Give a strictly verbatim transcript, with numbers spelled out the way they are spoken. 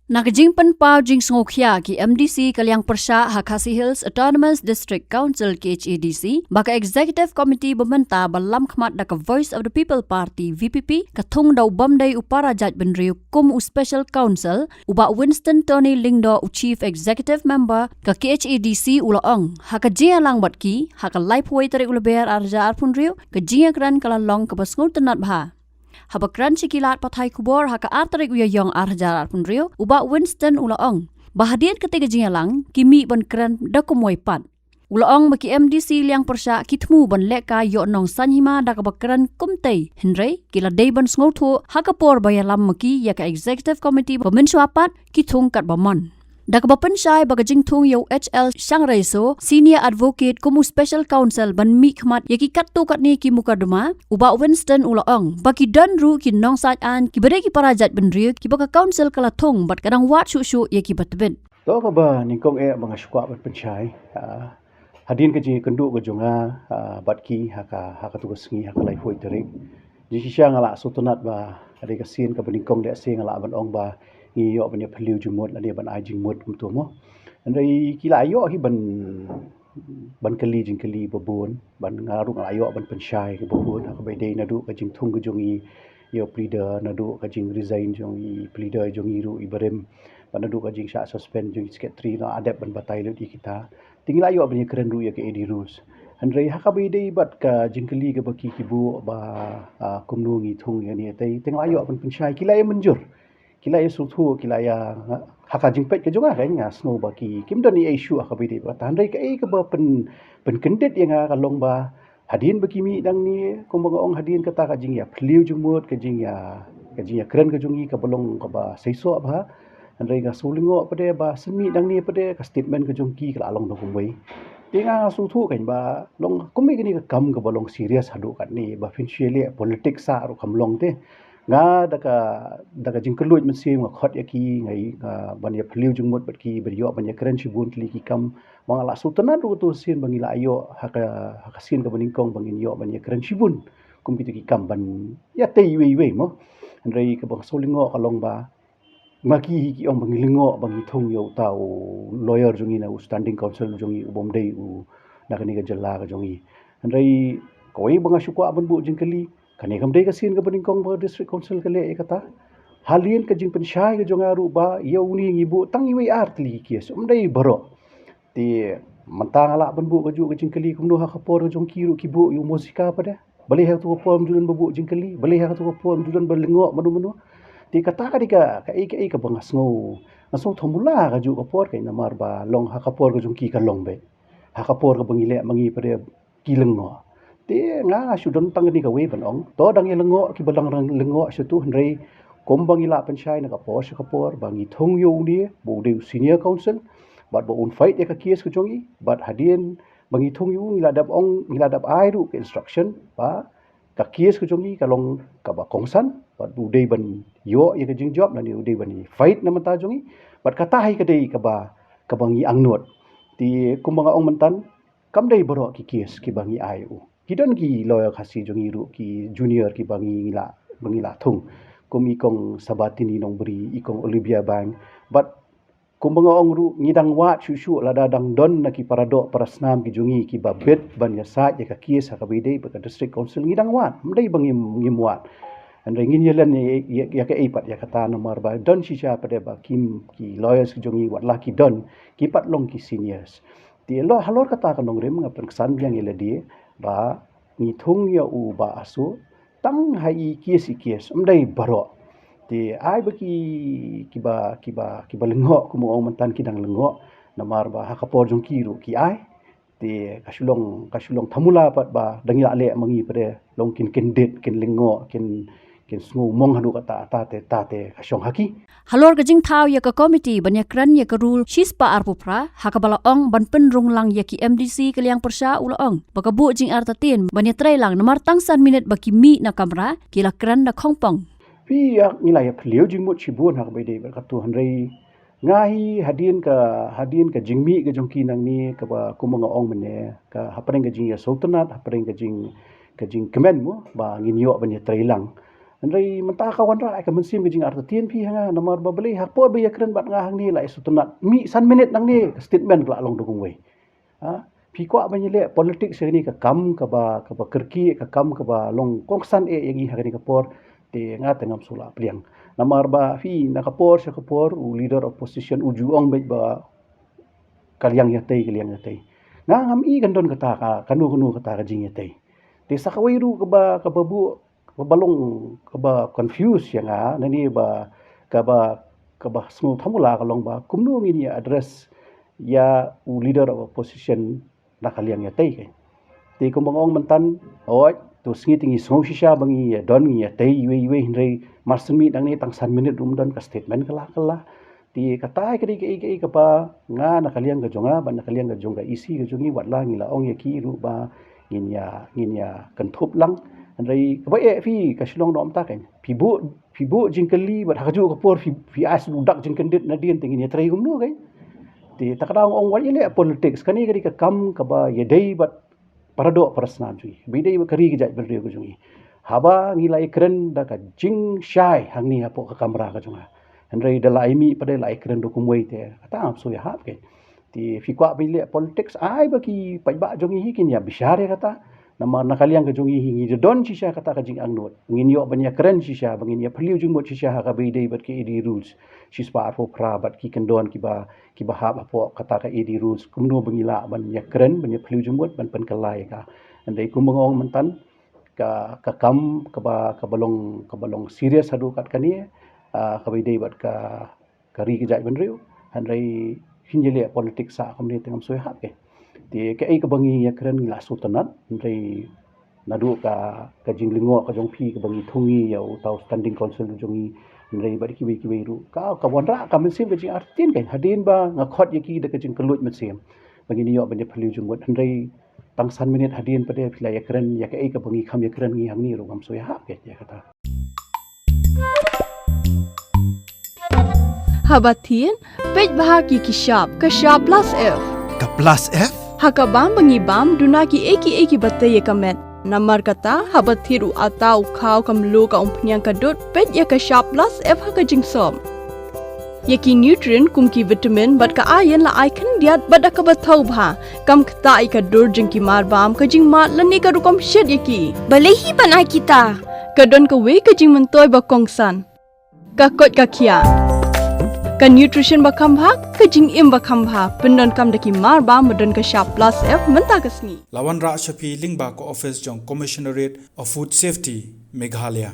Na ka jingpynpaw jingsngewkhia ki M D C ka liang pyrshah ha Khasi Hills Autonomous District Council, K H A D C, ba ka Executive Committee ba mynta ba lamkhmat da ka Voice of the People Party, V P P, ka thung da u bym dei u para jaitbynriew kum u Special Counsel, u Bah Winston Tony Lyngdoh, u Chief Executive Member ka K H A D C, u la ong, ha ka jingïalang bad ki ha ka laiphew tarik u Lber ar hajar arphew hynriew, ka jingïakren ka la long kaba sngewtynnat bha. Haba kren sha ki lad pathai khubor ha ka ar tarik u Ïaïong ar hajar arphew hynriew, u Bah Winston u la ong ba hadien katei ka jingïalang ki mih ban kren da kumwei pat. U la ong ba ki M D C liang pyrshah ki thmu ban lehkai ïoh nongsaiñ hima da kaba kren kumtei, hynrei ki la dei ban sngewthuh ha ka por ba ïalam ma ki ïa ka Executive Committee ba mynshuwa pat ki thung katba mon. Da kaba pynshai ba ka jingthung ïa u H L Shangreiso, Senior Advocate kum u Special Counsel ban mihkhmat ïa ki katto katne ki mukotduma, u Bah Winston u la ong ba ki don ruh ki nongsaiñ aiñ kiba dei ki para jaitbynriew kiba ka Council ka la thung bad ka dang wad shuh shuh ïa kiba tbit. To kaba nyngkong eh ba nga shu kwah ban pynshai, ah, hadien ka jingïakynduh ka jong nga, ah, bad ki ha ka, ha katu ka sngi, ha ka laiphew tarik. Jingshisha nga la sngewtynnat ba ka dei ka sien kaba nyngkong, lehse nga lah ban ong ba ngi ïoh ban ïaphylliew jingmut lane ban ai jingmut kumto mo. Hynrei ki la ïoh hi ban, ban kylli jingkylli ba bun, ban nga ruh nga la ïoh ban pynshai kaba bun ha kaba ïadei naduh ka jingthung ka jong i ïa u pleader, naduh ka jingresign jong i pleader jong i ruh i barim, bad naduh ka jingshah suspend jong i secretary, la dep ban batai lut ïa kita. Te ngi la ïoh ban ïakren ruh ïa ka A D rules. Hynrei ha kaba ïadei bad ka jingkylli kaba ki, ki buh ba, ah, kumno ngi thung ïa kane, te, te nga la ïoh ban pynshai, ki la ïa mynjur. Ki la ïa sngewthuh, ki la ïa, ha ka jingpeit ka jong nga, ka nga sngew ba ki, kim don ei ei shuh ha kaba ïadei bad kata. Hynrei kaei kaba pyn, pynkyndit ïa nga ka long ba hadien ba ki mih nangne, kumba nga ong, hadien kata ka jingïaphylliew jingmut, ka jingïa, ka jingïakren ka jong i kaba long kaba seisoh bha. Hynrei nga shu lyngngoh pat de ba shen mih nangne pat de ka statement ka jong ki ka la long da kumwei. Te nga sngewthuh kan ba long kumwei kane ka kam kaba long serious haduh katne, ba phin shu leh politics sa ruh kam long te. Nga da ka, da ka jingkylluid mynsiem nga khot ïa ki, nga i, nga ban ïaphylliew jingmut bad ki, ban ïoh ban ïakren shibun tylli ki kam. Ma nga la sngewtynnat ruh tu sien ba ngi la ïoh ha ka, ha ka sien kaba nyngkong ba ngin ïoh ban ïakren shibun kum kita ki kam ban ïatei iwei iwei mo. Hynrei kaba nga shu lyngngoh ka long ba ma ki hi ki ong ba ngi lyngngoh ba ngi thung ïa uta u lawyer jong i, na u standing counsel jong i u bym dei u na kane ka jylla ka jong i. Hynrei kawei ba nga shu kwah ban buh jingkylli, kane kam dei ka sien kaba nyngkong ba district council ka leh ïa kata. Hadien ka jingpynshai ka jong nga ruh ba ïa une ngi buh tang iwei ar tylli ki case, ym dei baroh. Te mynta nga lah ban buh kajuh ka jingkylli kumno ha ka por ka jong ki ruh ki buh ïa u Mosika pat de. Balei ha katu ka por ym ju don ba buh jingkylli, balei ha katu ka por ym ju don ba lyngngoh mano mano. Te kata ka dei ka, kaei kaei kaba nga sngew, nga sngew thambula kajuh ka por, ka namar ba long ha ka por ka jong ki ka long beit. Ha ka por kaba ngi leh ma ngi pat de ki lyngngoh. Te nga shu don tang kane kawei ban ong, to dang ïa lyngngoh kiba dang lyngngoh sha tu, hynrei kumba ngi la pynshai na ka por sha ka por ba ngi thung ïa une ba u dei u senior counsel bad ba un fight ïa ka case ka jong i, bad hadien ba ngi thung ïa u ngi la dep ong, ngi la dep ai ruh ka instruction ba ka case ka jong i ka long kaba kongsan, bad u dei ban ïoh ïa ka jingjop lane u dei ban fight na bynta jong i. Bad kata hi ka dei kaba, kaba ngi angnud. Te kumba nga ong mynta, kam dei baroh ki case kiba ngi ai u. Ki don ki lawyer Khasi jong i ruh, ki junior kiba ngi, ngi la, ba ngi la thung. Kum i Kong Sabatini Nongbri, i Kong Olivia Bank. Bad kumba nga ong ruh, ngi dang wad shuh shuh, lada dang don na ki paradoh parasnam ki jong i kiba bit ban ïasaid ïa ka case ha kaba ïadei bad ka district council, ngi dang wad. Ym dei ba ngim, ngim wad. Hynrei ngin ïa len ïa, ïa, ïa kaei pat ïa kata, namar ba don shisha pat de ba kim, ki lawyers ki jong i, wat la ki don, ki pat long ki seniors. Te halor, halor kata ka nongrim nga pynksan biang ïa lade ba ngi thung ïa u Bah Asu tang ha i case i case, ym dei baroh. Te ai ba ki, kiba, kiba, kiba lyngngoh, kumba ong mynta, ki dang lyngngoh namar ba ha ka por jong ki ruh ki ai. Te ka shu long, ka shu long thambula pat ba dang ïa leh ma ngi pat de long kin kyndit, kin lyngngoh, kin, kin sngew mong haduh katta katta, te, te ka shong ha ki. Halor ka jingthaw ïa ka komiti ban ïakren ïa ka rule shispah arphew phra, ha kaba la ong ban pynrung lang ïa ki M D C ka liang pyrshah, u la ong ba ka buh jingartatien ban ïatreilang namar tang san minit ba ki mih na kamra ki la kren da khongpong. Phi ïa, ngi la ïaphylliew jingmut shibun ha kaba ïadei bad katu, hynrei nga hi hadien ka, hadien ka jingmih ka jong ki nangne, kaba kumba nga ong mynne, ka hapdeng ka jingïasngewtynnat, hapdeng ka jing, ka jingkmen mo ba ngin ïoh ban ïatreilang. Hynrei mynta ka wanrah ka mynsiem ka jingartatien phi ha nga, namar ba balei ha por ba ïakren bad nga hangne la i sutnat, mih san minit nangne ka statement ka la long da kumwei. Ha, phi kwah ban ïaleh politics ïa kane ka kam kaba, kaba kyrkieh, ka kam kaba long kongsan eh ïa ngi ha kane ka por, te nga te ngam shu lah pliang. Namar ba phi na ka por sha ka por u leader opposition u ju ong beit ba ka liang ïatei, ka liang ïatei. Nga ngam i kan don kata ka, kano kano kata ka jingïatei. Te sa kawei ruh kaba, kaba buh, kaba long, kaba confuse ïa nga, nani ba, kaba, kaba sngewthuh mula ka long ba kumno ngin ïa address ïa u leader of opposition na ka liang ïatei kein. Te kumba nga ong myntan, oi, to sngi te ngi sngew shisha ba ngi ïa don, ngi ïatei iwei iwei, hynrei mar shen mih nangne tang san minit ruh ym don, ka statement ka la, ka la. Te kata ka dei kaei kaei kaba nga na ka liang ka jong nga bad na ka liang ka jong ka E C ka jong ngi, wat la ngi la ong ïa ki ruh ba ngin ïa, ngin ïa kynthup lang. Hynrei kaba eh phi ka Shillong noh mynta kein, phi buh, phi buh jingkylli bad ha kajuh ka por phi, phi ai shu dak jingkyndit, nadien te ngin ïatrei kumno kein. Te ta ka daw nga ong wat ïaleh politics, kane ka dei ka kam kaba ïadei bad paradoh parasnam jong ngi, ba ïadei bad ka ri ka jaitbynriew ka jong ngi. Haba ngi la ïakren da ka jingshai hangne hapoh ka kamra ka jong nga, hynrei da la ïa mih pat da la ïakren da kumwei, te kata ngam shu ïahap kein. Te phi kwah ban ïaleh politics, ai ba ki paidbah jong ngi hi kin ïa bishar ïa kata. Namar na ka liang ka jong ngi hi ngi da don shisha kata ka jingangnud, ngin ïoh ban ïakren shisha, ba ngin ïa phylliew jingmut shisha ha kaba ïadei bad ka A D rules shispah arphew phra bad ki kyndon kiba, kiba hap hapoh kata ka A D rules, kumno ba ngi lah ban ïakren, ban ïa phylliew jingmut, ban pynkylla ïa ka. Hynrei kumba nga ong myntan, ka, ka kam kaba, kaba long, kaba long serious haduh katkane, ah, kaba ïadei bad ka, ka ri ka jaitbynriew. Hynrei phin ïaleh politics sa kumne te ngam shu ïahap kein. Te kaei kaba ngi ïakren ngi la sngewtynnat, hynrei naduh ka, ka jinglyngngoh ka jong phi kaba ngi thung ïa uta u standing council jong ngi, hynrei bad kiwei kiwei ruh, ka, ka wanrah ka mynsiem ka jingartatien kein, hadien ba nga khot ïa ki da ka jingkylluid mynsiem ba ngin ïoh ban ïa phylliew jingmut, hynrei tang san minit hadien pat phi la ïakren ïa kaei kaba ngi kham ïakren ngi hangne ruh ngam shu ïahap kein ïa kata. Haba thied, peit bha ki, ki shap, ka shap plus F. Ka plus F? Ha ka bam ba ngi bam, duna kiei kiei kiba tei ïa ka met. Namar kata, haba thied u atta, u khaw, ka mluh, ka umphniang, ka dud, peit ïa ka shap plus F ha ka jingsop. Ïa ki nutrient kum ki vitamin bad ka iron la ai khyndiat bad da kaba thaw bha, kam ktah ïa ka dur jong ki mar bam, ka jingmad lane ka rukom shet ïa ki. Balei hi ban ai kita? Ka don kawei ka jingmyntoi ba kongsan. Ka koit ka khiah. Ka nutrition ba kham bha, ka jingim ba kham bha, pyndonkam da ki mar bam ba don ka shap plus F mynta ka sngi. La wanrah sha phi lyngba ka office jong Commissionerate of Food Safety, Meghalaya.